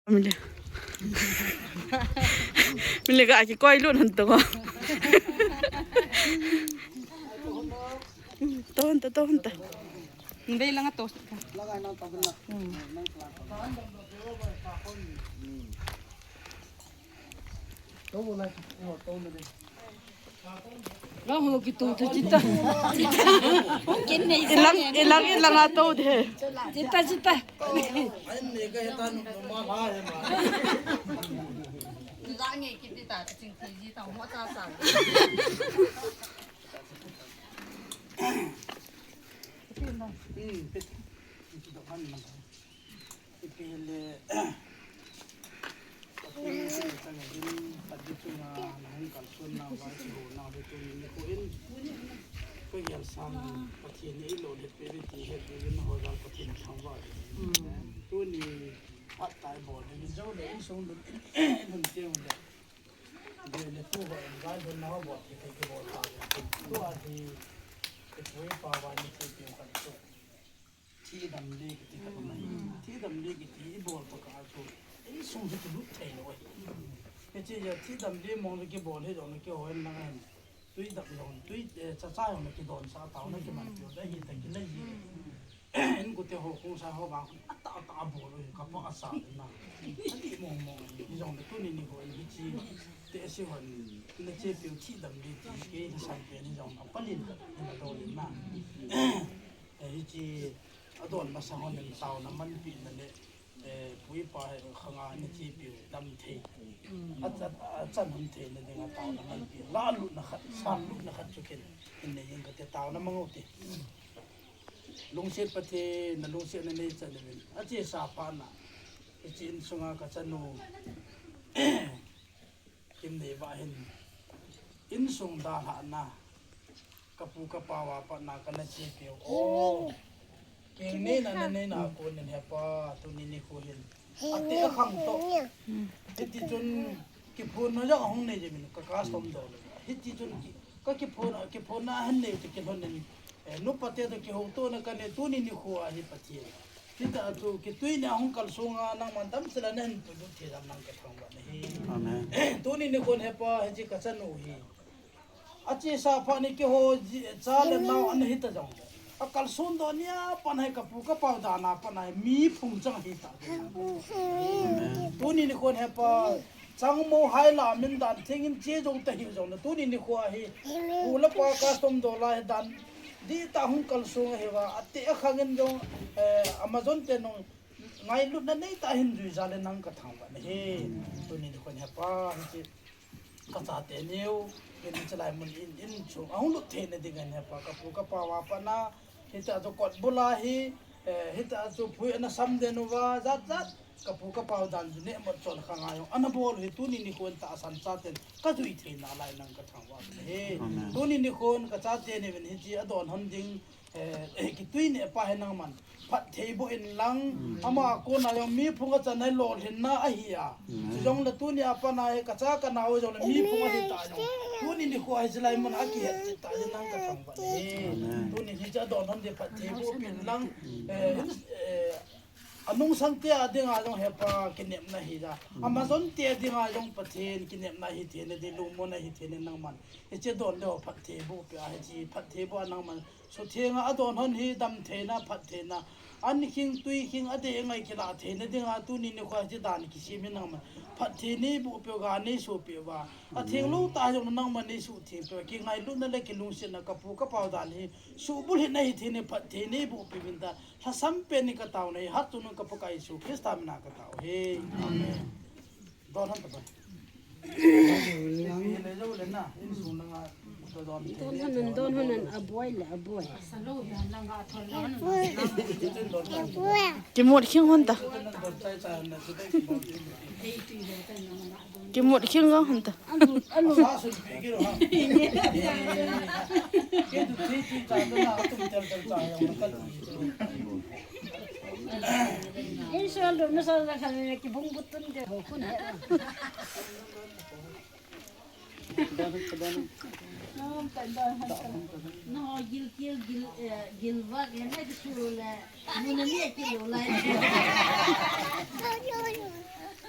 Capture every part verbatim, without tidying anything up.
Mile. Mile ka aki koi lun han to. Ton ta, ton ta. Vei langa to. Lang ho ki tu tu chita. Ilang, ilang, ilang a to de. Chita, chita. Lang e ki ti ta, ching ti ji ta, mo cha cha. Ipi le, Pathen in seichang in, Pathen chunga nahung kalson nauva, kiho nau hi tuni nikho in, ka gel sang Pathen in eilolhin peh uve ti het uvin, nangho jal Pathen thangvah in. Tuni phat tai bol ding in, jou le insung lhun, lhun teng le, ve le tu ho in, vai lhun nau bol thei thei kibol ta. Tua hi, ipu ipa va ni thei teng khat chu. Thidam le kiti khat um ahi. Thidam le kiti i bol pa kah a chu insung hi kilut thei lou ahi. Hiche a thidam le mong le kibol hi jong le kihou in lang ahin. Tui dap jong, tui, eh, chacha jong le kidon sa, taona kiman peh u ahi ta kile ji. Inkote ho, khongsai ho vang khu atah atah a bol u hi kapa asa le na. Adih mong mong ahi. Hijong le tuni nikho in hiche tehse hon na chepi u thidam le ti kei na san pen hijong a palin na dol in na. Eh, hiche adon masang hon in taona manpeh na le, eh, pu ipa hi khang a na chepi u dam thei. A chan, a chan hon thei na dinga taona manpeh. Lah lutna khat, san lutna khat chu ken in nei in kate taona mang u te. Lungset Pathen, na lungset na nei chan uvin. Achesa phat na. Hiche insunga ka chanu. Kimnei va hin insung dalhahna, ka pu ka pa va patna kana chepi u. O, keng neina na neina a kon in hepa, tuni nikho hin. Ateh akhang toh. Hiti chun kiphonna jong ahung nei jeh in ka custom doh le. Hiti chun ki, ka kiphonna, kiphonna ahin nei u toh kilhon in, eh, nupa te toh kihoutohna kanei tuni nikho a hi Pathen. Hita chu kitui ni ahung kalsong a nangman damsel a nahin puilut thei jeh a nang kathangvah nahi. Amen. Tuni nikho in hepa hiche ka chanu hi. Achesa phat ni kihou ji, cha le nao ana hita jong. Akalson doh nia pat hi ka pu ka pau dan a pat hi mi phung chang hita. Amen. Tuni nikho in hepa changmo hai la min dan theng in che jou ta hi jong le tuni nikho a hi. Pu le pa custom doh lai dan Dihtah hung kalsong ahiuva, ateh akhang in jong, eh, Amazon te nung ngailutna neitah hin jui jal in nang kathangvah nahi. Tuni nikho in hepa, hiche kachate niu, ken hiche lai mun in, in chung ahung lut theina ding in hepa, kapu kapa uva pat na, hitia chu kot bul a hi, eh, hitia chu phui ana sam den uva, jat jat, Kapu kapau dan chu neh mot chon khang a jong ana bol u hi tuni nikho in tahsan chaten kajui theina lai nang kathangvah u ahi. Amen. Tuni nikho in kachate niuvin hiche adon hon ding, eh, eh, kitui neh pa hi nangman phatthei boh in lang, ama a kona jong mi phung achan a lolhinna ahi a. Amen. Chujongle tuni a pat a hi kacha kanao jongle mi phung ahi ta jong, tuni nikho a hiche lai mun a kihet cheh tah jeh in nang kathangvah u ahi. Amen. Tuni hiche adon hon ding phatthei boh peh in lang, eh, eh, Anungsang te a dinga jong hepa kinepna hi ja. Amazon te a dinga jong Pathen kinepna hi theina ding, lungmonna hi theina nangman. Hiche don le phatthei boh peh a hiche phatthei boh a nangman. Sutheng a adon hon hi damtheina, phattheina. An khing tui khing adeh ngai kilah theina dinga tuni nikho hiche dan kisem hi nangman. Phatthei neiboh peh uva, neisoh peh uva. Athenglou tah jong nangman neisuhtheng peh uva. Kingailutna le kilungsetna kapu kapau dan hi. Suhbulhitna hi theina phatthei neiboh peh uvin ta. Lhasam pen in katao nahi, hatchungnung ka Pakai Jesu Christa min a katao ahi. Amen. Don hon ta bai. Don hon nan, don hon nan, aboi le, aboi. Kimut khing hon ta. Kimut khing ga hon ta. Alu, alu. Insol do, nasol da khan kibung butun de ho kun he. No, gil, gil, gil, eh, gil vak, eh, na kisu le, muna ni kilo lai.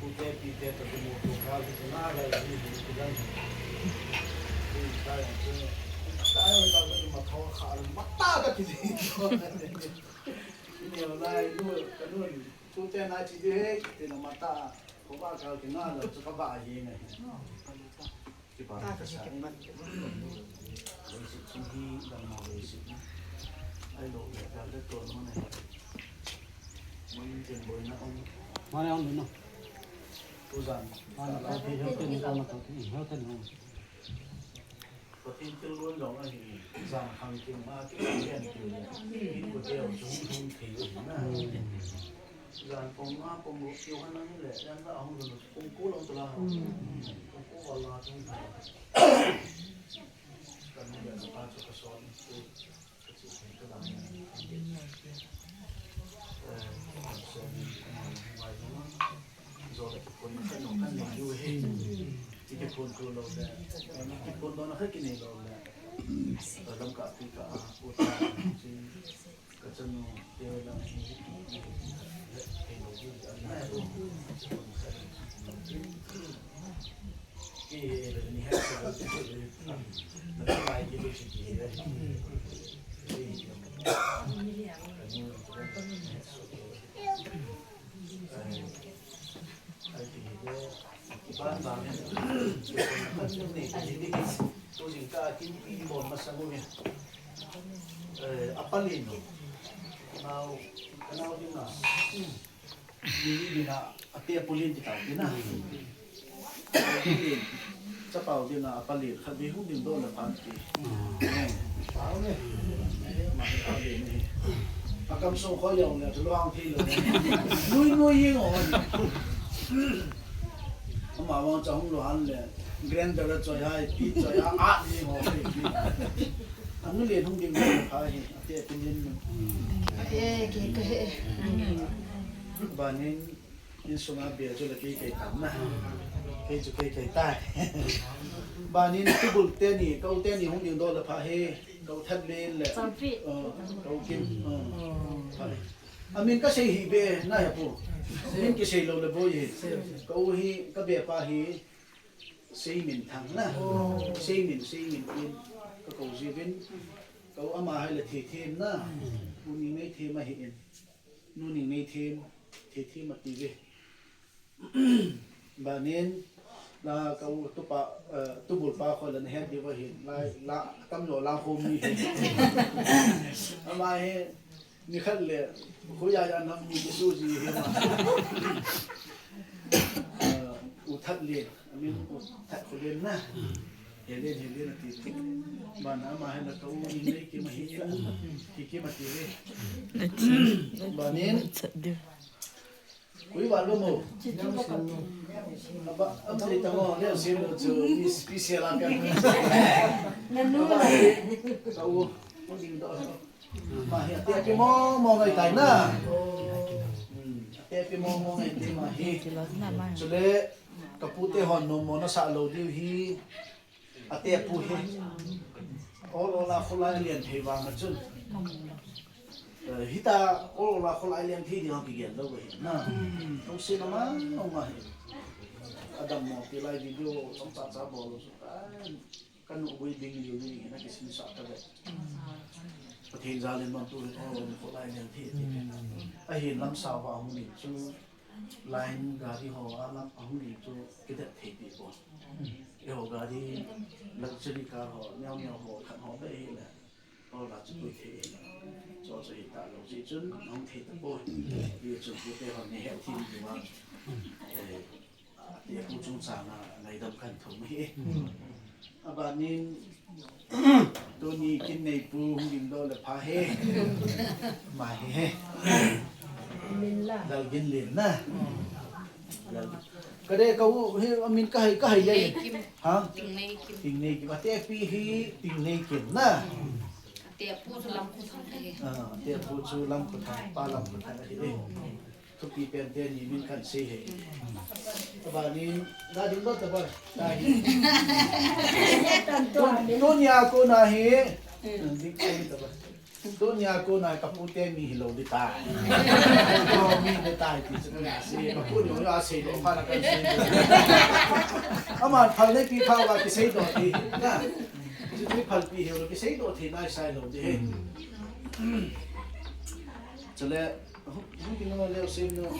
Pute pite to mo to ka ki na la ni ni ki dan. Ni ka ya ke. Ka ya ka ma tho kha ma ta ka ki ni. Ni la nu ka nu. Tute na chi de he, te na mata, ko ba ka ki na la, chu ka ba hi ne. Ki ba ka sa. Wei si chung hi, dan ma wei si. Ai lo, ya ka le to no ne. Mun tin boi na on. Ma ne on no. Tu zan. Ma na ka ti, yo te ni ko na ka ti, yo te ni. Pathen thilgon jong ahi, jan khang kim a, kim a gen kim a, in ko teu chung hung thei u na. Jan pong nga pong gu kiu han ang le, jan da ahung lu pong ko lo tala. Pong ko wala tung ta. Kan ni le ka pa chu ka son. Ka chu ka da. Eh, ka son ni ka ma ni wai lo. Zo le ko ni ka no kan ni yu he. Ki ki pon ko lo le. Ki pon lo na ka ki ni lo le. Ka lam ka pi ka a ko ta. Ka chanu te lang hi hi hi hi hi lo hi an na lo. Ki he le ni ha sa lo ki lo. Na ka mai ki lo chi ki he. Ka nu lo ko. Ai ti hi le. Ban ban. Ka nu ni ki ni ki. Tu jing ka kin pi mo ma sa mo ni. Eh, a palin. Nau, ka nau ding na. Ni ni ding na, a te pulin ti tau ding na. Chapau ding na, a palin. Khat be hung ding do na pan ti. Pau ne. Ma ni pau ding ni. A kam sung khoi yau ne, tu lo hang thi lo. Nui nui yeng o. Ama wang cha hung lo han le. Grinder choi hai, pi choi ha, a ni ho. Anu le hung ding na pha hi. Ate, ate nin. Eh, ke, ke. Banin, insunga bia chu le kei kei tam na. Kei chu kei kei tai. Banin tubul teni, kau teni hung ding do le pha he. Kau that le le. Champi. Oh, kau kim. Oh. Pha he. Amin ka sei hi be, na he pu. Min ki sei lo le boi he. Kau hi, ka be pa hi. Seimin thang na. Oh. Seimin, Seimin in ka kou jiuvin. Kou ama hai le Theithem na. Mm. U Ningneithem ahi in. Nu Ningneithem, Theithem ati ve. Banin, la kou tupa, eh, tubul pa kho la na het diu ahi. La, la, kam lo la khom ni he. Ama he, Ni khat le, khu ya ya nam ni Jesu ji he ma. Eh, u That le, amin u That khu le na. He le, he le na ti. Ba na ma he na ka u ni nei ki ma hi ya. Ki ki ma ti le. Ba nin. Kui ba lo mo. Aba, am thei ta mo, le sim lo chu, mi special a ka. Nanu. Ka u, u ding do. Ma hi, ate pi mo mo ngai tai na. Hmm, ate pi mo mo ngai te ma hi. Chule, ka pu te hon nom mo na sa lo diu hi. Ate pu hi. Ol ol a khulai lian thei vang a chun. Eh, hita ol ol a khulai lian thei ding a kigen lo hi na. Tong se na ma, ma hi. Adam mo pi lai video chong cha cha bol lo su ka. Ka nu gui ding liu ni na kisin sa ta ve. Pathen jal in man tu ol ol khulai lian thei. Ahi lam sa va hung ni chu. Line gari ho a lam ahung ding chu kidet thei pi pon. Eiho gari luxury car ho, neo neo ho, khat ho be hi le. Ho la chu pui thei hi le. Chu chu hi ta lo ji chun ahung thei ta pon. Hi chu pu te ho ni he thim ni ma. Eh, ti pu chung chang a ngaidam kan thum hi. Abanin, tuni kin nei pu hung ding do le pha he. Ma he he. Min la. Lalginlen na. Lal. Ka de ka u he, amin ka hai, ka hai le. Nei Kim. Ha? Tingneikim. Tingneikim. Ate pi hi Tingneikim na. Ate pu chu Lamkhothang he. Ah, ate pu chu Lamkhothang, pa Lamkhothang he. Thupi pen te ni min kan sei he. Abanin, na ding lo ta ba. Ta hi. Tun, tun ya ko na hi. Ding ko ta ba. Tun ya ko na ka pu te mi hi lo di tai. Ko mi di tai ti chu na sei. Ka pu ni ya sei lo pa na kan sei. Ama phal nei pi pha wa ki sei do ti. Na. Chu chu phal pi hi lo ki sei do ti na sai lo di he. Chule Hu, hu, ki no le se no. Hu,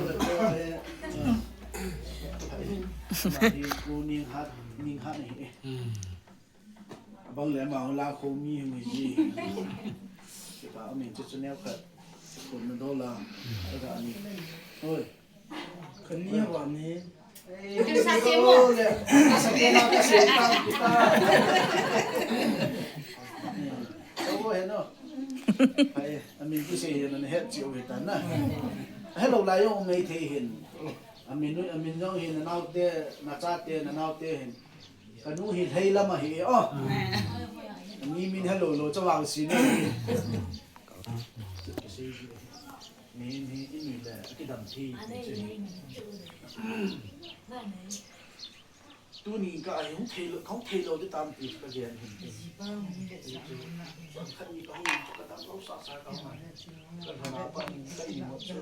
le, le, le. Ai, ma hi ku ning hat, ning hat ni. Abang le ma la ko mi mi ji. Ki pa mi chu chu ne ka. Ko no do la. Ka ni. Oi. Ka ni wa ni. Ka sa se mo. Sa ke na ka se ta kita. Ko he no. Ai, amin kisei hin, ana het cheh u hitan na. Hello, lai jong um maithei hin. Amin, amin jong hin, nanaote, nachate, nanaote hin. Kanu hi lhei lam ahi, o. Mi min hello, lo, chavang si ni. Kisei hi, mi hin hi, in mi le, akidam thei, kisei. Tuni ka ai hung thei lo, ka hung thei lo di tam ti ka gen hin. Khat ni ka hung ka dam lo sa sa ka ma. Ka thana pa ni ka i mo chu.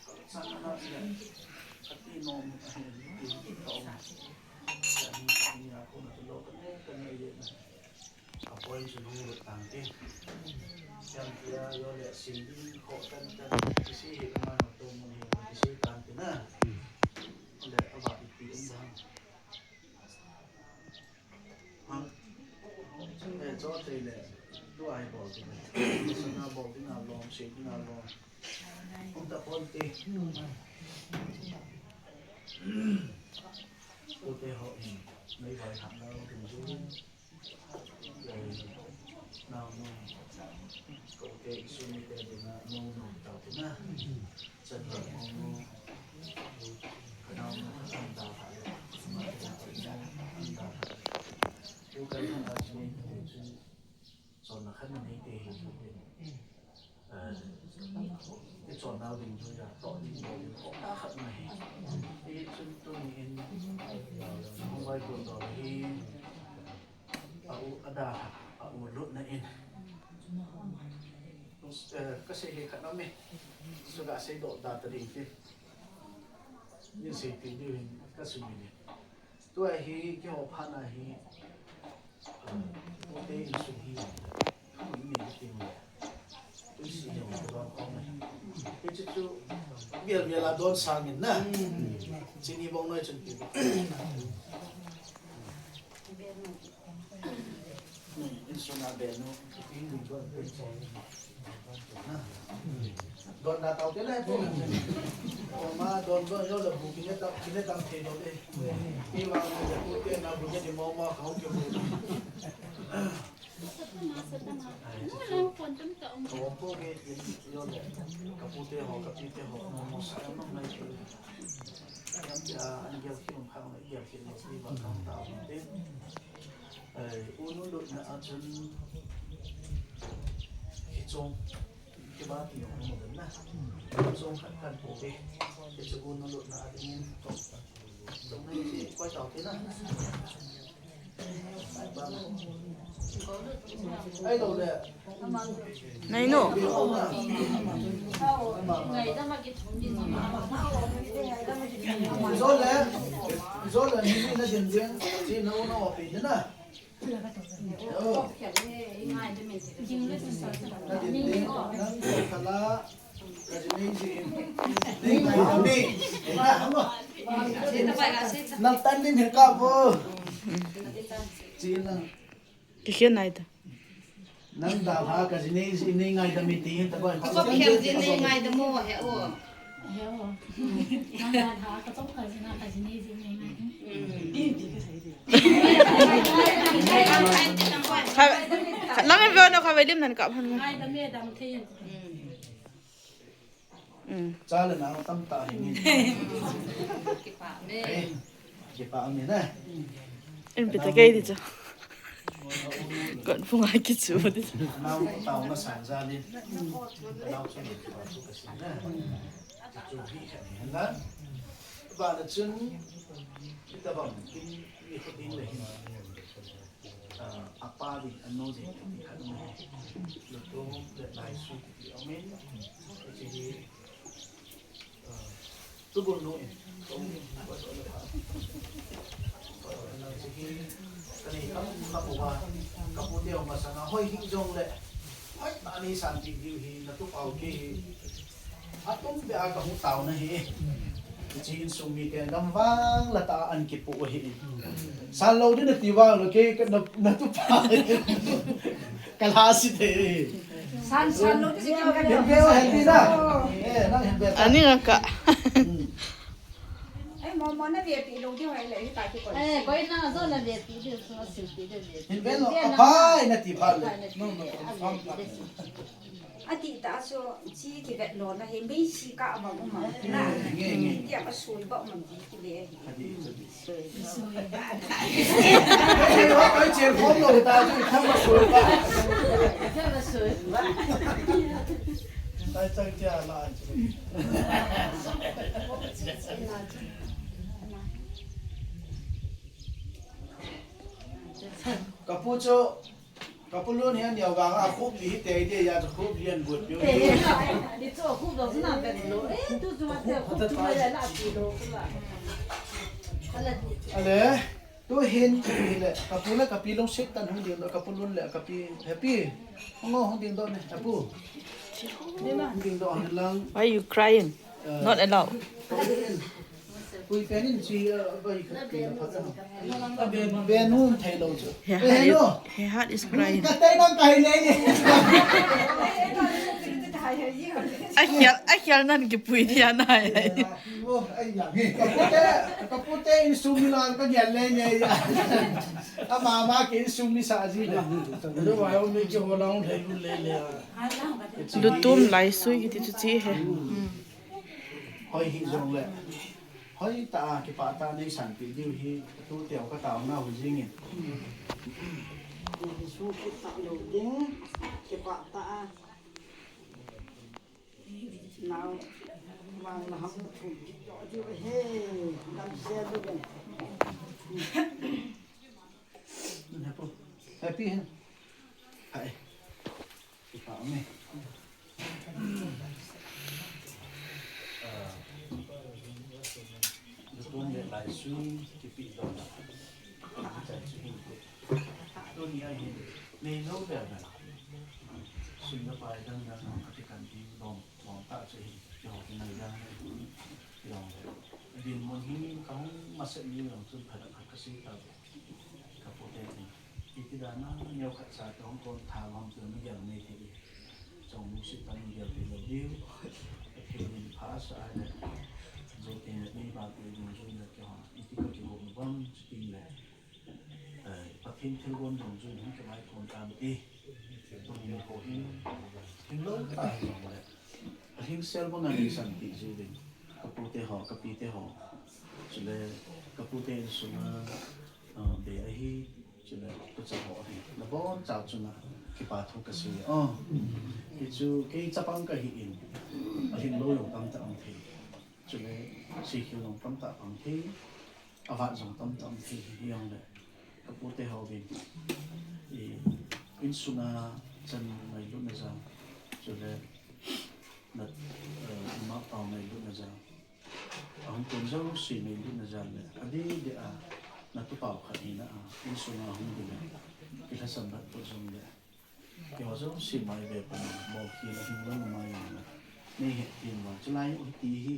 Ka sa na na ni. Ka ti no mo ka hin ti ka ong. Ka ni ka ni a ko na lo ka ne ka ne ye na. A point chu nung lut tang te. Chang tia yo le sin ding kho tan tan kisei hi ka man to mun hi kisei tan te na. Le a ba pi pi um ba. Hang. Eh, cho te le. Tu ai bol te le. Sana bol te na lom, se te na lom. Um ta pon te. U te ho in. Nei vai ham na lo kin ju. Nau nu, ko te isu mi te ding a, nu nu tau te na. Chan ba nu nu, ka nau nu ka an da ha le, ma te na an da ha le. Ko ka ha da chi ni te chu, son na khan nei te hi te. Eh, i chon nau ding chu ya, to ding, to ding, ko ta khat na hi. I chun tu ni in, eh, hung vai ko to hi, a u, a da, a u lut na in. Eh, ka sei hi khat na me. Su ka sei do da ta ding ti. Ni sei ti diu hin, ka su mi ni. Tua hi, keiho phat na hi, ah, ute insung hi, khamui nei ding le, tui si jong ka don khom le. Hichu chu, bial bial a don sang in na. Chini bong noi chun ti bong. Insung a benu. Don da tau te le po. Oma don don yo le bu kine ta, kine tam the do de. Iwa le bu ke na bu ke di mo mo khau ke bu. Ko po ke yo le. Ka pu te ho, ka pi te ho, mo mo sa mo nai ke. Yam ya an gel ki um khang le, gel ki le, iwa kam ta um te. Eh, u nu lutna a chun, hiche chong, kiba ti jong um den na. Chong khat kan po ve. Hiche u nu lutna a dingin, chong, chong na hiche koi tau te na. Ahilou le. Nei nu. Jole, jole, ni na din din, si na u na o pe na. Yo. Na din din, na kala, ka ji nei ji in. Nei mai ami. Na, hamo. Na tan din he ka bo. Si na. Kikhen nai ta. Nang dalha ka ji nei ji nei ngaidam e ti hin ta boi. Ka chop kher ji nei ngaidam mo he o. He o. Nang dalha ka chop ka ji na ka ji nei ji nei ngaidam. Kha, nang ve no kha ve lim nan kap han. Ngaidam e dam thei. Mm. Cha le nao tamtah hi ni. Kipah me. Eh, kipah me na. Em, pita kei di cha. Kon phung a kichu di. Nao tao na sang ja ni. Nao chu ni kipah chu ka sin na. Chu hi kha ni la. Ba na chun. Kita bang kin ni ko ding le hin. Ah, apa din, ano din, kati khat mo. Luto, le lai su, kiti amen. Kati hi, ah, tubul nu in. Kati hi, kani kam, kapu ba, kapu dia masanga, hoi hing jong le. Hoi, tani santi diu hi, natupa u ke hi. Atum pe a ka hung tao na hi. Hiche insung miten gam vang la ta an kipu hi. San lou din ati vang lou ke na, natupa. Ka la si te. San, san lou din ati vang. Hin be o, hin be na. Eh, nang hin be ta. Ani nga ka. Hmm. Ai, mo, mo na ve pi lo di hoi le, hi ta ki ko. Eh, koi na zo na ve pi di, so si pi di ve. Hin ve lo, aphai na ti pha le. No, no, confirm pha. Ati ta so, chi ki vet lo na, hin be si ka ba mo ma. Na. Nge, nge. Ti a ba sui ba mo di ki le. Ati, ati. Sui ba. Ai, ai, che phom lo ta, chu thang ba sui ba. Thang ba sui ba. Ai, chang tia la. Kapu chu, kapu lun hian neo vang a khup li hi te de ya chu khup lian but piu. Ni chu khup lo sina bet lo. Eh, tu chu ma te khup tu ma la la ti lo la. Ale. Tu hin, tu hi le, kapu le kapi lungset tan hung ding doh, kapu lun le kapi happy. Hung o, hung ding doh ne, kapu. Hung ding doh hin lang. Why you crying? Eh. Not allowed. Pui pen in chi, eh, bai ka pi na pha ta. A ben, ben hun thei lo chu. Her heart is, her heart is crying. Ka tai nang kai le ni. A hial, a hial nan ki pui dia na. Wo, ai ya. Kapu te, kapu te insung mi lang ka gel le ne ya. Ama ma ki insung mi sa ji le. Lo wa yo mi ki ho lang thei lu le le. Lutum Laisui kiti chu chi he. Hoi hi jong le. Hoi ta a kipah ta nei sanpeh diu hi tu teu ka tauna hu jingin. Su ki ta lo ding, kipah ta a. Nau, vang na ham thum ki to diu he, dam se lu ding. Happy, happy he. Hai. Kipah me. Ah. Lutum le Laisui kipi doh na. Chai chu hin te. Tuni a hin. Nei lo le na. Sum na pai dang dang a ti kan ti dong. Lawm ta chu hi, keiho kinai dan hi, keiho le. Dinmun hi kahung masat ni jong chun phat khat kasei tave. Kapu te in, iti dan a neo khat cha te hung kon tha lom chu mi gel nei thei. Chong mi sit ta mi gel thei lo diu. Pathen in pha sa a le. Jote nei ba te ding jong le keiho. Iti ka kihou bang chu ting le. Eh, Pathen thilgon dungjuiin hung kimai khom tan ti. Tuni nikho hin, hin lo ta hi jong le. Ahing sel banga nei sanpeh jiu ding. Kapu te ho, kapi te ho. Chule, kapu te insunga, eh, be ahi, chule, kacha ho ahi. Nabon chau chunga, kipa thu kasei. Oh. Hichu, kei chapang kahi in. Ahing lo jong tamtah um thei. Chule, seikhel jong tamtah pang thei. Avat jong tamtah um thei hi jong le, kapu te ho vin. I, insunga chan ngailutna jal, chule na, eh, ima pau ngailutna jal. Ahung tun jouse ngailutna jal le, adeh deh a, na tupau khat hina a, insunga hung ding le, kilhasam bat pot jong le. Keiho jouse mai ve pan, bol kit a hing lou mai jong le. Nei het tin va, chulai u hiti hi,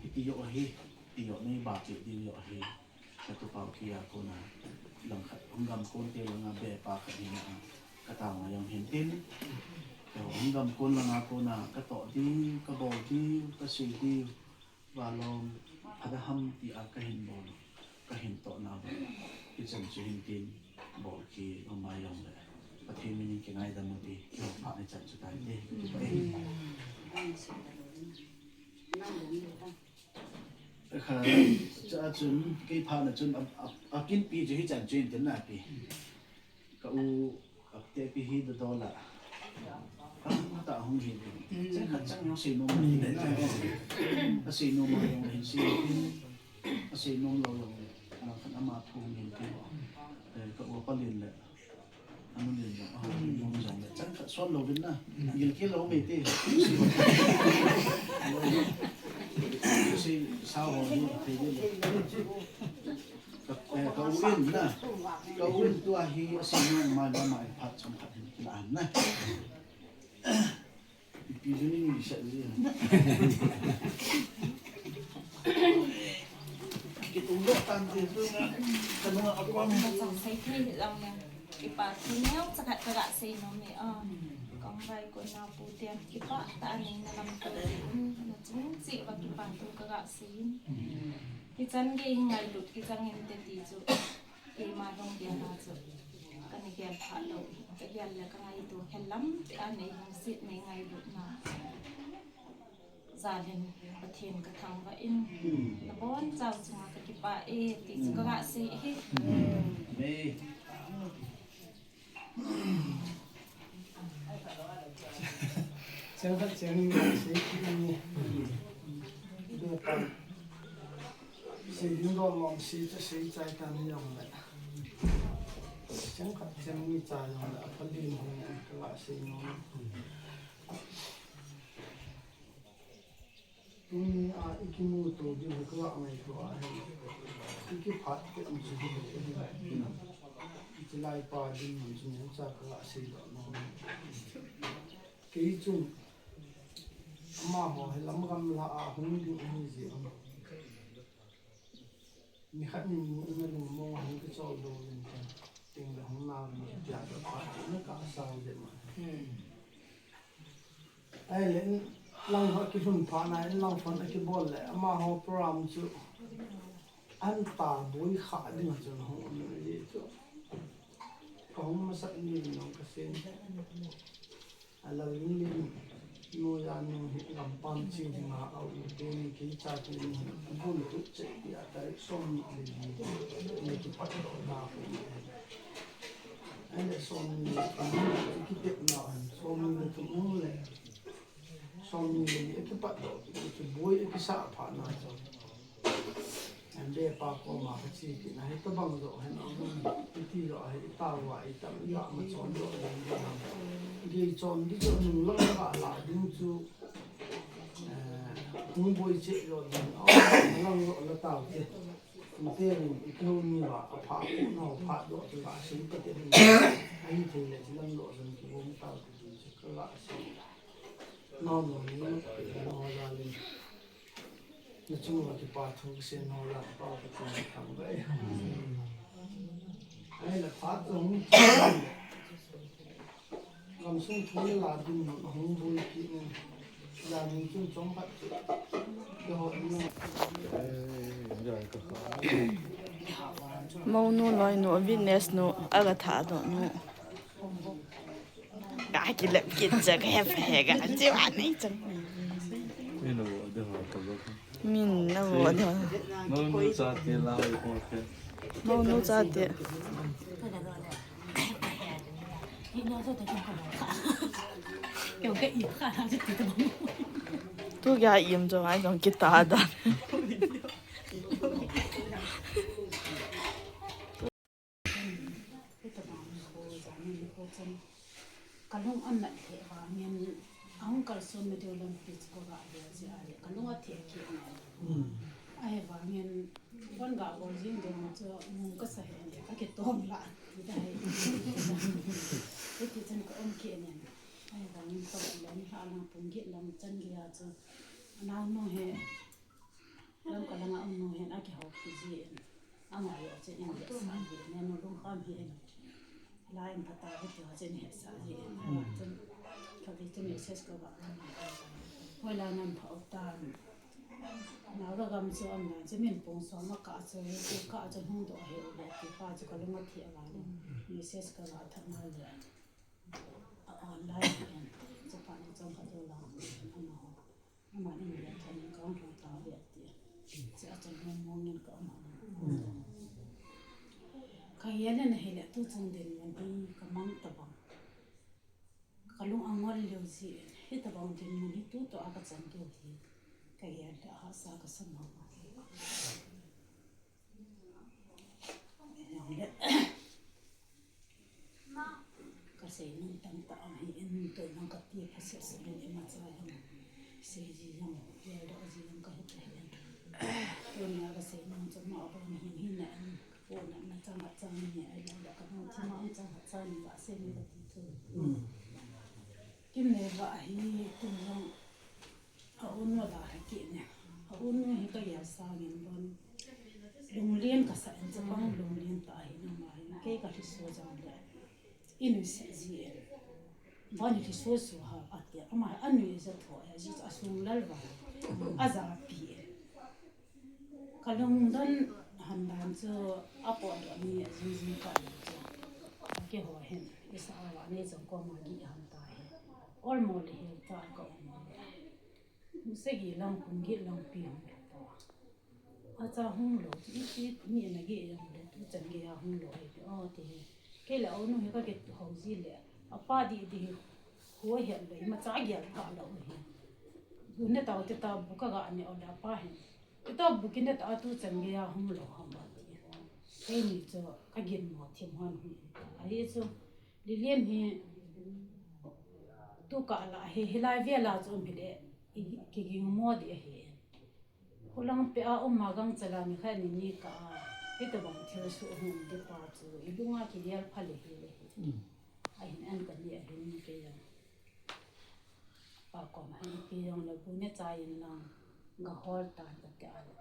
hiti jo hi, ti jo nei ba kit ding jo hi. Ka tupau kia kona, langkhat, hung gam kon te langa be pa khat hina a, ka tauna jong hin tin. Keiho hung gam kon langa kona, ka toh diu, ka bol diu, ka sei diu. Valom, phat a ham ti a kahin bol, kahin toh na va. Hichan chu hin tin, bol ki, umai jong le. Pathen min in kingaidam u ti, kihou phat ni chan chu tai te. Kha, cha chun, kei phat na chun, a, a, akinpi chu hichan chu hin tin na pi. Ka u, ka te pi hi dodola. Ka ta hung hin. Chang khat chang jong sei nom hin. A sei nom a jong hin sei hin. A sei nom lou jong le. Langkhat ama thu hung hin tin. Eh, ka u pa lin le. Anu lin le. A hung hin nom jong le. Chang khat som lou vin na. Gilkel lou me te. Sei sao ho hin. Thei le. Ka, eh, ka u in na. Ka u in tua hi a senior ma ma ma in phat chom khat hin kila an na. Ipi juni ni sa ji. Kitung lo tan ti tu na. Ka nung a ko mi. Ka chang sai thei hi lang na. Kipa thu neo chakhat ka ga sei nom e a. Kong vai ko na pu te kipa ta nei na lam ko. Na chung chi va kipa thu ka ga sei. Chan gei hi ngailut kichang inte ti chu, keima dong gel a chu kana gel pha lou, kagel le kangaito khen lam te a nei hung sit nei ngailutna. Jalin Pathen kathangvah in, nabonchau chunga kakipah e ti chu kaga sei hi. Chang khat chang ni sei kit ni. Be pa. Sei ding dol lom sei cha sei chai ta ni jong le. Chang khat chang ni cha jong le, apha lim hung kaga sei nom. Tuni a ikimuto ding hi kaga ngaito a hi. Ikiphat te am chu hi. Ichilai pa ding man chu ni cha kaga sei doh nom. Kei chun amaho hi lam gamla a hung ding ahi jeh in. Nikhat ni ni in a lungmong a hung kichol doh uvin tin, tin le hung nao uvin tin, tia ka phat tin ka sao jeh ma. Ahile in lang ho kilhun phat na in lang phone akibol le, amaho program chu an ta boi kha ding a chun hung um jeh chu. Ka hung masat ni nung ka sen. A Lalvinlin noiya nu hi gampam ching dinga a um tuni kei chate ni hi bun tu che pi a tarik som ni le li le kipat doh na hu. Ahile som ni le thum kitepna a, som ni le thum le som ni le li kipat doh kiboi kisah phat na chu. An be pa koma kache kit na, hitabang joh hin aum, iti joh hi itao a, itam iga ma chon joh ding ding ham. Gei chon ding joh nung lang ka la ding chu, eh, hung boi cheh joh ding, aum lang joh la tao te. Tute rin, iti ho ni va, apha ko na, apha joh te va, sei pa te hin. Ahi thei le, chi lang joh jong kibom tao te, chu ka la sei. Nao mo ni, nao la le. Na chunga kipa thu kisei nau la pa ka chunga thangvah e. Ahile phat jong gamsung thu le la ding mun hung boi kit in. La ning chun chom khat chu. Keiho in. Mounu loinu, witness nu, aga thadoh nu. Ka kilep kit cha ka hep he ka chi wa nei chang. Min na vo de ho ka zo. Min na vo de ho. Mounu chate la ko ke. Mounu chate. Tu kya im jo ai jong kita da. Hitabang nikho, jani nikho chun kalung anat lheh vangin, ahung kalson na diu lampi chu kaga ve jeh a le, kalung atheh kit in. Ahivangin, phone ga bol jing ding chu nung kasa hih in, kakitom lah in, ti dai. Hiti chun ka um kit in. Ahivangin, ka le ni ha lang pung git lang chan gei a chu, anaonu hi, Lamka langa um nu hin akihoupi jin, ama jong chun in hetsah jin, nenu lungkham hih in, la in phatah ve tia chun hetsah jin, ama chun khatvei chun message kaga thot, hoilai nam pha u tam, naola gam chu um dan chu min pung som a kah chu, kah chu hung doh hih uve ti pa chu kalung atheh val in, message kaga thot na le, a online in, chuphat in chomkhat jou lang, amaho. Amani le thon in kahung lhung tauve ati. Chua chun mong mong in ka um a. Ka gel in ahile tuchung dinmun hi ka mang tabang. Ka lung angol lheh jin, hitabang dinmun hi tutua ka chan diu hi ka gel le hahsa ka sa mama. Ahile, ka seinom tamtah ahin, tunia ka ti phaset sah in imacha jong, sei ji jong, gel doh ji jong ka hita hin. Tunia ka seinom chu ama bang hin hina in, ka pona na chang a chang ni, ahilou le ka bang thima chang a chang ni, ka sei ni ka ti thu. Kim Neiva hi, kum jong, a unu la hi kit ne. A unu hi ka gel sangin bon. Lunglen ka sa in chapang lunglen tah ahi nama hi. Kei ka lhiso jong le. I nuisat ji in. Bon lhiso su ha ati. Ama hi a nui ja tho e ji a sung lal va. A ja pi e. Kalungdon handan chu apotdoh ni ajing jing kah ni chu. Akiho hin, isa awa ni chang koma gih han ta hi. Olmo le hil ta ka um le. Kum sagi lang kum gih lang pi hung le to. Acha hung lou, ipi ni na gih jong le, tuchan geiya hung lou hi ti, o ti hi. Kei le aunu hi kakihou ji le, apa di di hi, hoi het le, imacha gel kha lou hi. Bu ne tau te ta bu kaga ne o le apa hi. Ita bu kine ta tuchan geiya hung lou ham ba ti. Keini chu kagin mo thim hon hi. Ahi chu, Lilian hi, tu kah la hi, hilai vela chu um hile, i, kiging mo di ahi. Hulang pea um a gangchela ni khat ni ni kah a, hitobang thilsoh hung um di pa chu, ilunga kigel pha le hi le hi. Mm. Ahin an kani ahin kei jong. Pa koma hin ipi jong le bu ne cha in lang, gahol tan kati a le.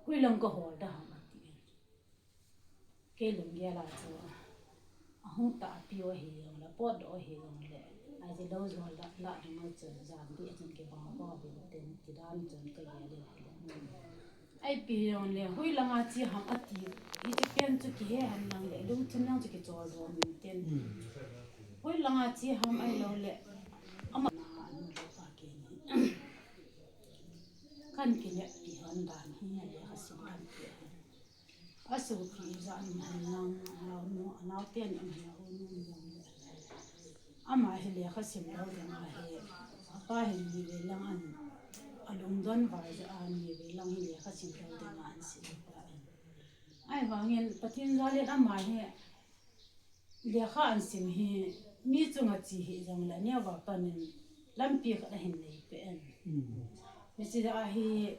Hui lang gahol da ham ati in. Kei lunggel a chu, ahung tahpiu ahi jong le, potdoh ahi jong le, aji lou jol la, la ding a chun, jan di a chun kibang bang uvin tin, ti dan chun kagel in ahi le. Ipi jong le, hui langa che ham ati, hiche pen chu kihe hen lang le, lungthim lang chu kichol doh min tin. Hmm. Hui langa che ham ahilou le, ama na anu le pa kei ni. Kan kineppi hon dan hi, lekha sim dan pi hi. Asopi ijat in hen lang, anaonu, anaote in hen lang, unu in lang le. Ama hi lekha sim lou ding ahi, apa hin ni ve lang an, alungdon val jeh a ni ve lang hi lekha sim lou ding a an sim ta in. Ahivangin Pathen jal in ama hi lekha an sim hi mi chunga che hih jong le, neo va pan in lampi khat ahin nei peh in. Mm. Hiche jeh a hi,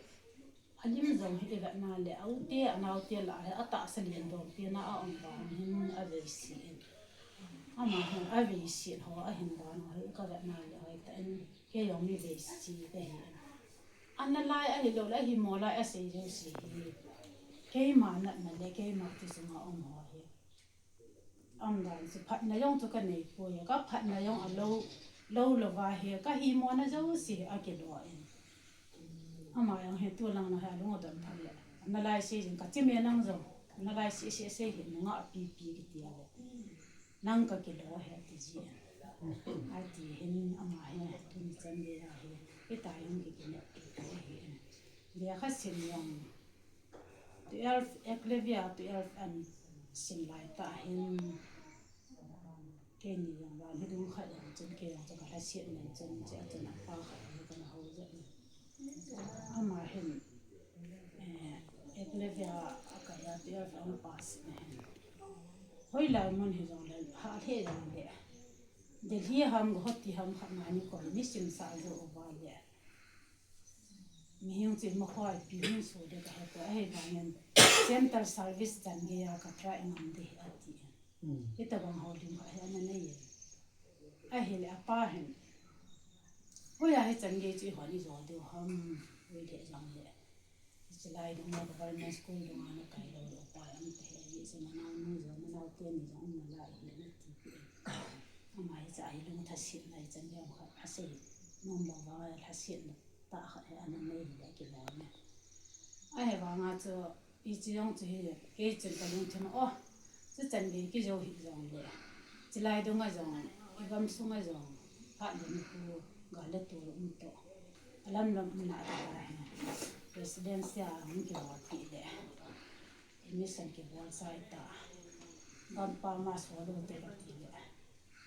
alim jong hi ivet na le, aute, anaote lah hi, atahsa len dom pi na a um vang hin aveise in. Ama hin aveise ho ahin dan ho hi kavet na le, hoitah in kei jong mi veise kahi in. Ana lai ahilou le, ahimo lai asei jouse hi. Keima natna le, keima ti sunga um ho hi. Umdan chu phatna jong chu kanei poi, kaphatna jong alou, lou louva hi, kahimona jouse hi akidoh in. Ama jong hi tulang na hi alung adon phat le. Ana lai sei jing kachi me nang jong. Ana lai sei sei sei hi nunga pipi kiti a le. Nang kakilo hi ati ji in. Ati hin ama hi tuni chan geiya hi. Hitia jong kikinep kit hi in. Lekha sim jong. Twelve, ek le via twelve an sim lai tah hin, keini jong vang hi dung khat jong chun, kei jong chu kalhaset nen chun, chea chun apa khat hi kana hou jeh in. Ama hin, eh, ek le via akai a twelve ahung pass na hin. Hoilai mun hijong le, hah lheh jong le, Delhi ham, Guwahati ham khat na ni koi, ni simsah jou uva le. Mihing chu ima khoipi hin so de kahe poi, ahivangin central service chan geiya ka try ngam de ati. Hmm. Hitabang houlim kha hi ana nei e. Ahile apa hin, hoiya hichan gei chu ihon ijol diu ham, hoile jong le. Hiche lai dunga government school dunga nakai lou le upai um tahih, hiche nanaonu jong, nanaote ni jong um nalai ahi nati pi e. Ama hiche a hi lungthasetna hichan gei ham khat asei nom lou vang a lhasetna tah khat hi ana nei hile kilom e. Ahivanga chu, hiche jong chu hi, kei chun kalungthim a, o, chuchan gei kijou hih jong le. Chulai dunga jong, igamsunga jong, phat le nikho, gal le tol um toh. Alam lam umna a tah hi. Residence a hung kibolpeh le. Admission kibol chai ta. Gampam a sol u te kati le.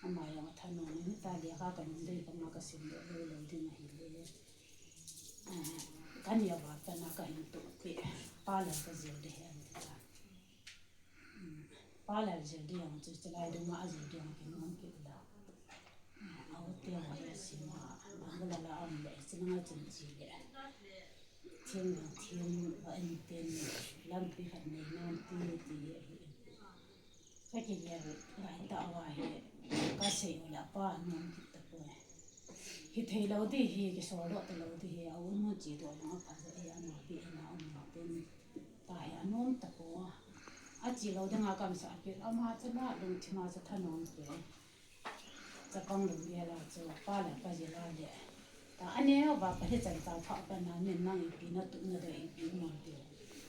Ama jong athanom in, hitia lekha kanung dei banga kasim doh lou lou ding ahile. Ah, kaneo va pana kahin tohpeh. Parlour kajil ding ahi ati ta. Parlour jil ding jong chu, chulai dunga ajil ding jong kinom kit lou. Aute ho hi asima, bang la la um le, chulanga chun che le. Thim jong thim, va in tin, lampi khat nei nom ti, ti ahi. Kakigel lai tah uva hi, kasei u le apa nom kit tapoi. Hithei lou di hi, kisol doh talou di hi, aunu chedoh jong apha jeh hi, ama pi ina um tin. Tahi anom tapoi. Ache lou dinga kamsah kit, ama chu la lungthim a chu thanom kei. Chapang lunggel a chu, pa le pa jil a le. Ta aneo va pa hichan ta pha pa na, nin nang ipi natup nadei ipi um am ti.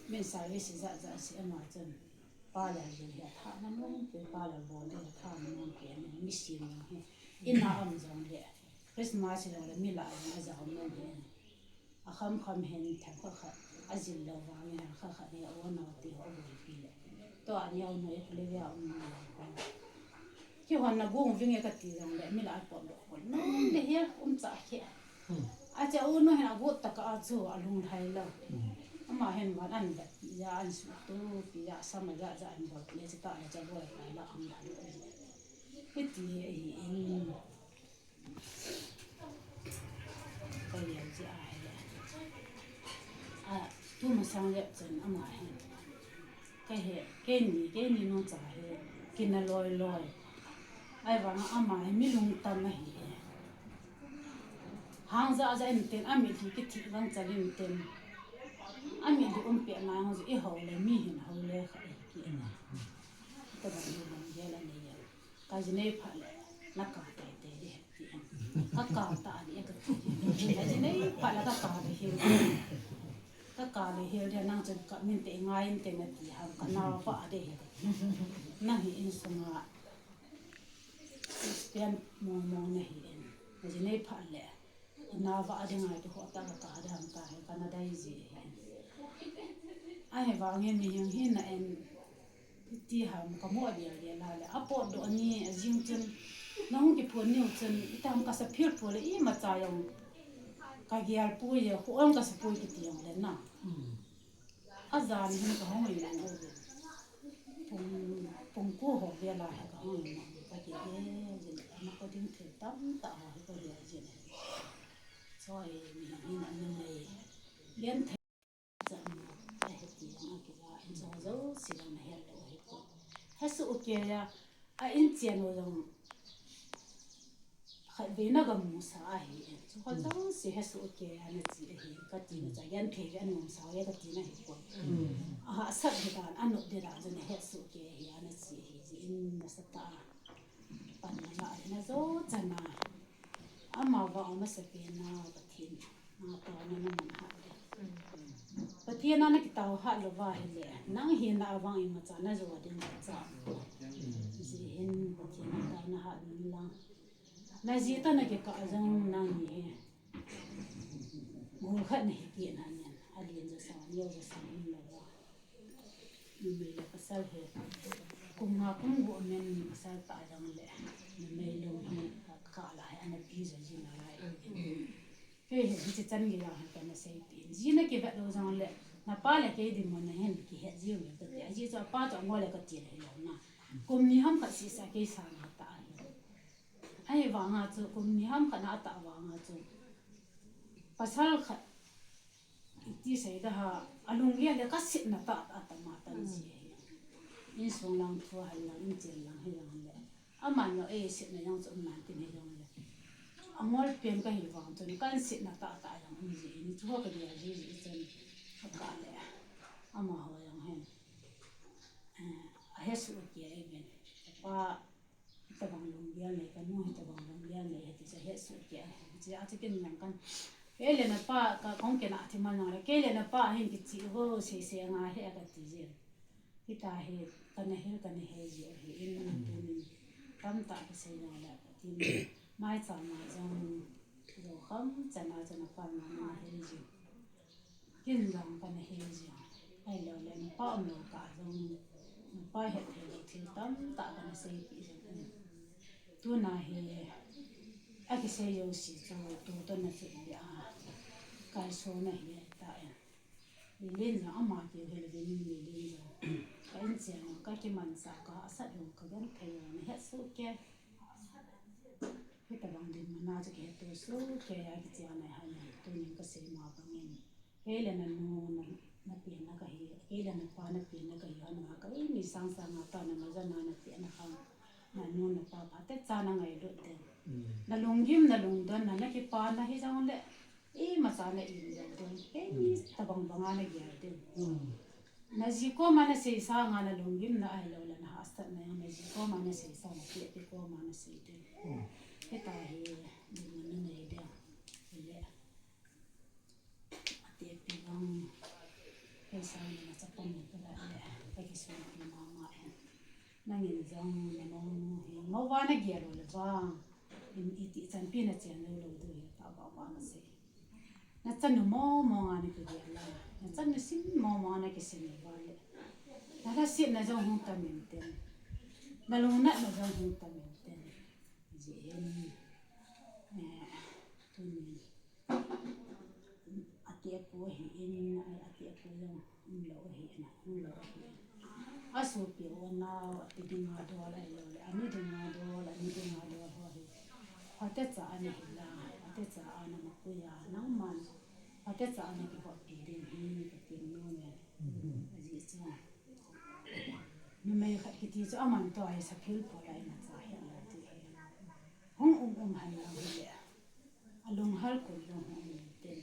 Min service jat jat si ama chun. Pa la jil hi atha na nom pe, pa la bol hi atha na nom pe, mi sim jong hi. Ina um jong le. Christmas jong le mi la jong a jao nom hi. A kham kham hin themkhat khat. A jil lou vang hin khat khat hi a o nau ti ho bol pi le. Tua ni a um no e kule via um no. Kihonna gung vinge kati jong le, mi la pot doh pot nom le hi um cha khe. Acha u no hin agot taka a chu alung lhai lou. Ama hin van an vet pi ja an su tu pi ja sama ja ja an bol le cha ta le cha bol la la ang lhai lou. Hiti hi ahi in. Ka lian chi a hi. A, tu masang le chan ama hin. Ka he, keini, keini nung cha hi, kina loi loi. Ahivang ama hi mi lungtam ahi. Hang ja ja in ten, ami thi kithi vang cha in ten. Ami thi um pe na ngu i ho le, mi hin ho le kha i ki. Ka ba ni bang gel a nei ya. Ka ji nei phat le, na ka tai te de. Ka ka ta le ka ti. Ka ji nei phat le ka ka le hi. Ka ka le hi le nang chun ka min te ngai in te na ti ham ka na pa de hi. Na hi in sunga. Pian mong mong na hi in. Ka ji nei phat le. Na va de ngai tu ho ta ka ka de ham ta hi ka na dai ji hi. Ahivang e mi hing hi na en. Ti ham ka mo a bial bial la le, a pot doh a ni a jing chun, na hung kiphun niu chun, i tam ka sa phir phu le, i ma cha jong, ka gial pui e, hu ong ka sa pui kiti jong le na. A jan hin ka hung i lang o le. Pung, pung ku ho bial la he ka hung i lang, ka ki e, jin, na ko ding thil tam ta ho he ko le jin. So e, mi hin a ni nei. Lian thei. Chang a heti jong a kila in jong jouse jong na het lou ahi poi. Hesoh kei a, a in chen u jong khatvei na gamu sa ahi in. Chu khat jouse hesoh kei a na chi ahi in. Ka tina chu a genthei ve a nom sa ve ka tina ahi poi. A hahsat hi dan, a nop di dan chu na hesoh kei ahi a na chi ahi. Jin nasatah a. Panna la ahi na jo chan a. Amavang amasapen a Pathen a taona na man hat le. Pathen a na kitao hat lou va ahile, nang hina avang imacha na jo ding cha. Ji hin Pathen a taona hat ding lang. Na ji toh na kikah jong nang ni hi. Gol khat na hi kit na nen. Alen ja sang, neo ja sang um lou va. Numei le pasal hi. Kum nga kum gup men pasal tah jong le. Numei lung hi ka, ka la hi ana pi jo ji na lai. Kei hi hiche chan gei a hi kana seipeh in. Ji na kivet lou jong le. Na pa le kei dinmun na hin kihet ji u le kati. Ajeh chu apa chu angol le kati le hilou na. Kum ni ham khat sisa kei sang a tah ahi. Ahivang a chu kum ni ham khat na atah vang a chu. Pasal khat Iti sei da ha, alunggel le ka sitna tah, tah, tah ma tah ji ahi. Insung lang thu hal lang, inchen lang hi lang le. Aman jong ei sitna jong chu um nan tin hi jong le. Angol pen kahi vang chun, kan sitna tah, tah jong um ji, ni chu ho ka dia ji ji chun. Ka ka le. Amaho jong hin. Eh, ahesoh kei ahi ben. Pa Hitabang lunggel nei, kanu hitabang lunggel nei, hiti chu ahesoh kei ahi. Hiche a chu ken jong kan. Kei le napa, ka, kong ken a thi man jong le, kei le napa hin kichih vo, sei sei anga he kati jin. Hita hi, kana hil, kana hei ji ahi in, tunin tamtah kisei jong le, tin, maicham a jong, jo kham chan a chun apa nga na hei ji. Ken jong kana hei jing. Ahilou le, napa umlou kah jong, napa het thei lou thil tamtah kana seipeh jing. Tuna hi, akisei jouse chu, tu toh na chu bia, kalson ahi tai. Lilin jong ama keu hile vin Lilin jong. Ka inchen jong, ka kimanchah, ka hahsat jong, ka genthei jong, na het soh kei. Hitabang dinmun a chu kihet to soh kei a kichen a ahi, tunin kasei ma bangin. Kei le nanu na, na penna kahi, kei le napa na penna kahi, hon nga ka eini sang sang a tah na, na jana na penna khang, nanu napa phatecha na ngailut ding. Na lunggim, na lungdon na, na kipana hijong le, imacha na im lou ding. Keini tabang banga na gel ding. Na ji koma na seisang a na lunggimna ahilou le na hahsatna jong na ji koma na seisang a, na pi, pi koma na sei ding. Hita hi, dinmun na nei ding. Hile. Ati pi bang. Kei sang na chapang ni ka la le, ka kisun ki mama e. Nangin jong na mong hi, mo va na gel u le vang. In iti chanpi na chen lo lo du hi, ta ba ba na se. Na chan nu mo mo nga na kigel la. Na chan nu sim mo mo nga na kisim le va le. Na la sit na jong hung tam in ten. Na lung na na jong hung tam in ten. Ji hin. Eh, tunin. Ati apu hi in, ai ati apu jong, um lo hi in, um lo hi in. Asopi u nao, ati dinga dol ai lo le, ani dinga dol, ani dinga dol ho hi. Phatecha ana hi la, phatecha ana mapui a, nangman. Phatecha ana kivoppi ding hi, kati nom e. Ajeh chu. Numei khat kiti chu aman toh hi saphil pol a imacha het lo ti hi. Hung um um han lo hi le. Alunghal kon jong hung um in ten.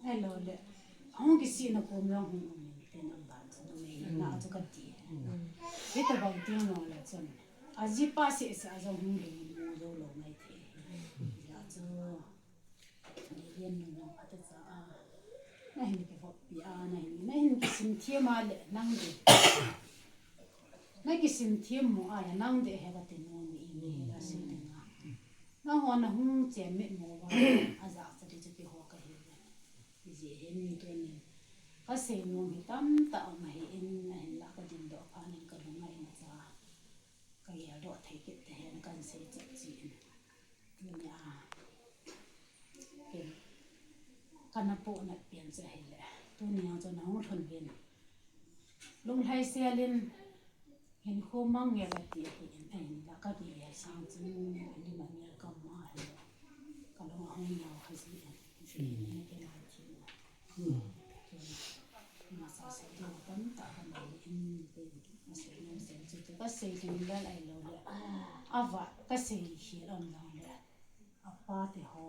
Ahilou le. Hung kisihna kom jong hung um in ten aban chu numei na chu kati. Hitabang til nung le chun. Ajipa seh seh a jong hung lungmo jou lou mai thei. Hijeh a chu. Neilen nung jong phatecha a. Nahin kivoppi a, nahin, nahin kisim them a le nang ding. Na kisim them mo a le nang ding he kati nom e, imi he kasei ding a. Nangho nahung chen mit mo uva, ajahcha ding chu keiho kahi uve. Hijeh hin tunin. Kasei nom hi tamtah um ahin, ahinla kadindoh phat in kalung a imacha. Kageldoh thei kit tahen kahin sei chet chin. Tunia. Ken, kana pohnat pen chu ahile. Tunia chu nahung lhun uvin. Lunglhai sel in, hinkho mang nge kati ahin, ahinla kagel sang chun, ani ma nge kam ma ahile. Kalung ahung nao kha ji in. Ji in, ken athi. Masa sei ding tamtah kanei in, ken asei nom sen chu, kasei ding lel ahilou le. Ava, kasei hih lam jong le. Apa te ho,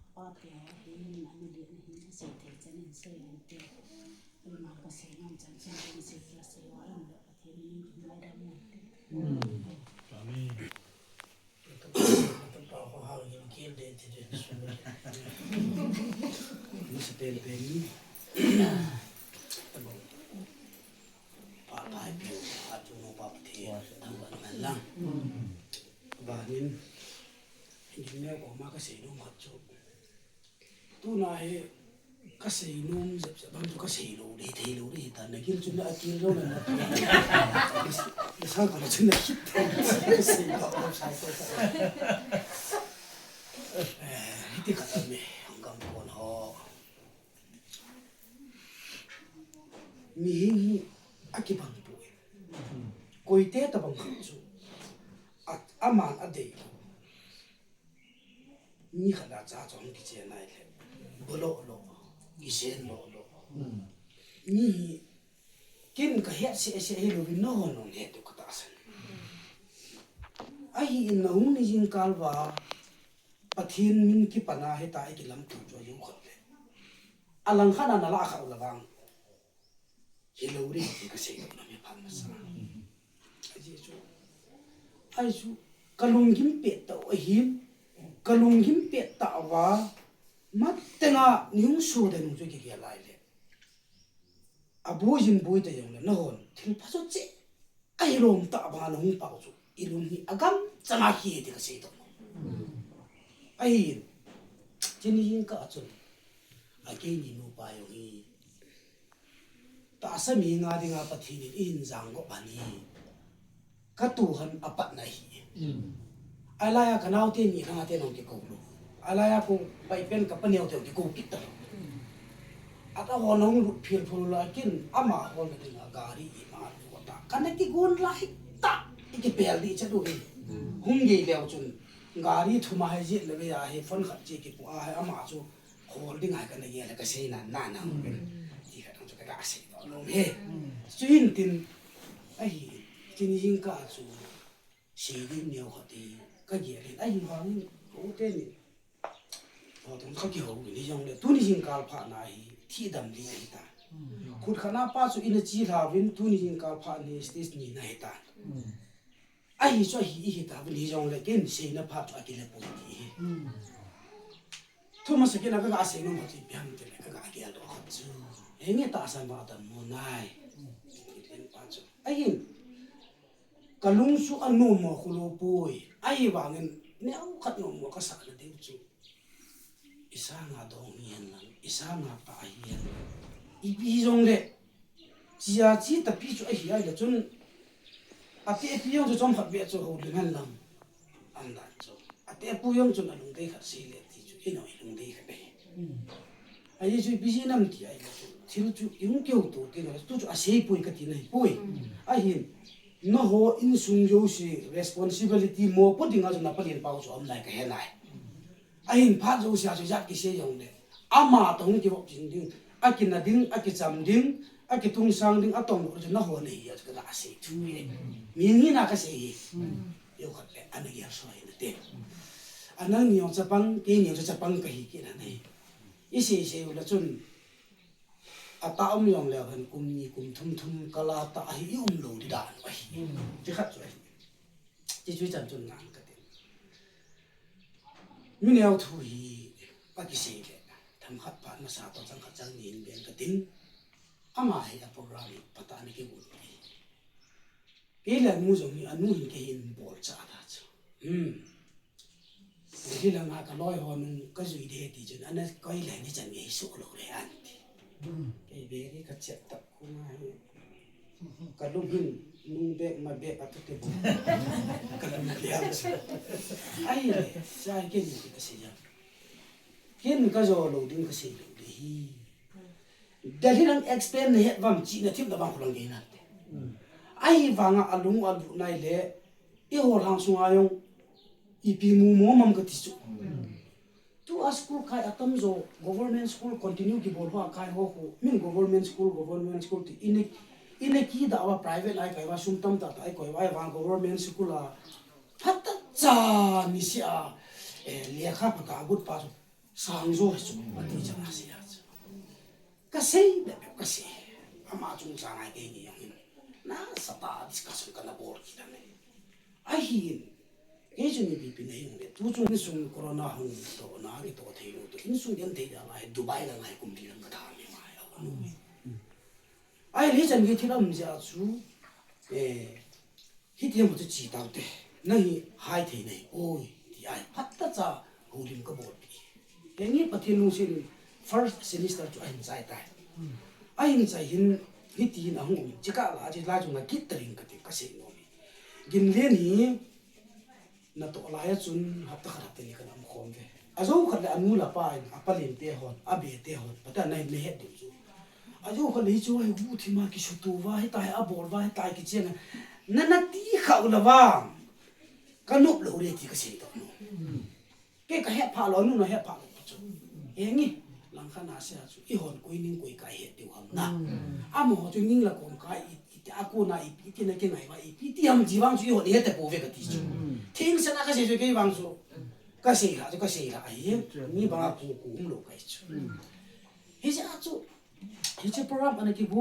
apa te ho hin, ana len ahin, asei thei chan in sei inte. Ima kasei ngam chan chan in sei, kasei val lam le, Pathen in ngaidam inte. Amen. Tua pa ho hao in kel de ti de su. Ni se pen pen ni. Pa pa pi a tu no pa Pathen. Thangvah na man lang. Banin. Gimnei koma kasei nom khat chu. Tuna hi kasei nom jep jep bang chu kasei lou ding, thei lou ding, hitan nagil chu na akil lou na. Nasang kala chu na khit thei, kasei lou, lou sai ko. Eh, hiti khat aum e, hung gam kon ho. Mihem hi akibang poi. Koite tabang khat chu. A, aman adei. Mi khat a cha chong kichen nai le. Bolo lo. Kisen lo lo. Mi hi ken kahet seh seh hilouvin nahon nahung het diu katahsan. Ahin nahung ni jingkal uva Pathen min kipana hita ikilamto chu ahiu khat le. Alang khat a nalah kha u le vang. Hilou ding ti kasei nom e phat masa. Ajeh chu. Ahi chu. Kalunggim pet tah u ahin. Kalunggim pet tah uva. Mateng a nihung so den nung chu kigel lai le. Abui jin bui ta jong le nahon. Thil pha chu che. Ahilou tah banga nahung pau chu, ilung hi agam changa hi ti kasei to. Ahin, chuni jingkah a chun, a keini nupa jong hi, tahsa mi nga dinga Pathen in eihin jang go ban hi, katuh han apatna ahi. Alai a kanaote ni lhanga te nahung kikou lou. Alai a kong pai pen kapaneo te kikou kit talou. Atahon nahung lut phil phul la kin, amaho na dinga gari ima lou ta. Kana kigon lai tah, ikipel ding chat u hi. Hung gei leu chun, gari thum a hi jet le ve a hi phone khat che kipu a hi ama chu hol ding a hi kana gel le kasei nan nan a hung pen. Ti khat chu kaga sei to nom e. Chuin tin, ahi, tin jingkah chu. Sei ding neo khat hi kagel in, ahivangin ka u teni houteng kakihou in, hijongle tuni jingkal phat na hi thidam ding ahitan. Khut khat na pa chu in a che lhauvin tuni jingkal phat ni stage ni na hitan. Ahi chu ahi, ihi tauvin hijongle ken seina phat chu akile poi ti hi. Thu masa ken a kaga sei nom khat chu ipi ham tile kaga geldoh khat chu. Henge tahsan vang adammo nai. Kiti pa chu. Ahin. Kalung chu anommo khulo poi. Ahivangin neokhat nommo kasah na diu chu. Isanga dong hihen lang, isanga tah hihen lang. Ipi jongle. Chia chi tapi chu ahi ahile chun. Atepi jong chu chomkhat beh chu houlim hen lang. Aumdan chu. Atepu jong chun alungdei khat seile ti chu. Ino ilungdei khat ahi. Ahi chu ipi jinam ti ahile chu. Thil chu ihung kihouto ti na chu chu asei poi kati nahi poi. Ahin. Nangho insung jouse responsibility mopo dinga chu napalen pau chu aum nai kahe nai. Ahin phat jousea chu ijat kisei jongle. Ama toh hung kivop jing ding, akina ding, akicham ding, akitungsang ding, atong lou chu nangho nahi a chu kaga sei thu hi. Mi ni na kasei hi. Neokhat le ana gel so hi nate. Anang ni jong chapang, kei ni jong chapang kahi kit na nahi. Isei sei ula chun. Atah um jongleu hen kum ni kum thum thum kala tah ahi i um lou di dan ahi. Ti khat chu ahi. Ti chu ichan chun ngan kati. Mi neo thu hi akisei le. Themkhat phat masa toh chang khat chang ni in ben katin. Ama hi a program hi patah ni kibol hi. Kei le anu jong hi anu hin kei hin bolcha ta chu. Hmm. Delhi langa kaloi ho nung kajui de ti chun ana koi le ni chan ngei suh lou le anti. Kei be ri kachet tah khu ngai. Kalung hin nung bek ma bek atu te bo. Kalung bek. Ahile, sai kei ni kasei jang. Kei kajo lou ding kasei lou de hi. Delhi lang explain nahet vam chi nathim na vang khulang gei nante. Ahivanga alung alu nai le, eiho lang sunga jong, ipi mumo mam kati chu. Tua school kai atamjo, government school continue kibol hoa kai ho khu, min government school, government school ti, ina, ina kida va private lai kai va sum tamtah tah ikoi va, ahivang government school a, phatah cha nisea, eh, lekha phatah agut pa chu, Sangjo hi chu, ati chang a sei a chu. Kasei, bep bep kasei. Ama chungchang a kei ni jong hin. Nasatah a discussion kana bol kit a nei. Ahin. Kei chu mi pipi na hung le. Tu chung insung corona hung toh na kitoh thei lou tu. Insung genthei da lai Dubai lang lai kum li lang kathal ni mai a lou. Ahile hichan gei thil um jeh a chu. Eh, Hiti ham chu chi taute, nang hi hai thei nahi poi, ti ahi, phatah cha houlim kabol pi. Henge Pathen lungset in first semester chu ahin chai tai. Ahin chai hin, hiti hin ahung um, chikah la, chi lai chu ngah kit ta ding kati kasei nom hi. Ginlen hi, natoh lai a chun, hapta khat hapta ni kana um khom ve. Ajo khat le anu le apa in, apalin te hon, abe te hon, pata na, nahet diu chu. Ajo khat le hichu, hi gu thima kisutu va, hitai abol va, hitai kicheng a. Na, nati khah u la vang. Kanop lou le ti kasei toh nom. Kei kahet pha lou, anu nahet pha lou chu. Henge, langkhat a sei a chu, ihon koi ning koi kai het diu ham na. Amaho chu ning la kom kai, i, i, akona ipi ti na kingai va, ipi ti ham ti vang chu ihon ihet ta pouve kati chu. Thingsan a kasei chu kei vang chu. Kasei la chu, kasei la ahi. Mi banga ku, ku um lou kai chu. Hijeh a chu, hiche program ana kibol.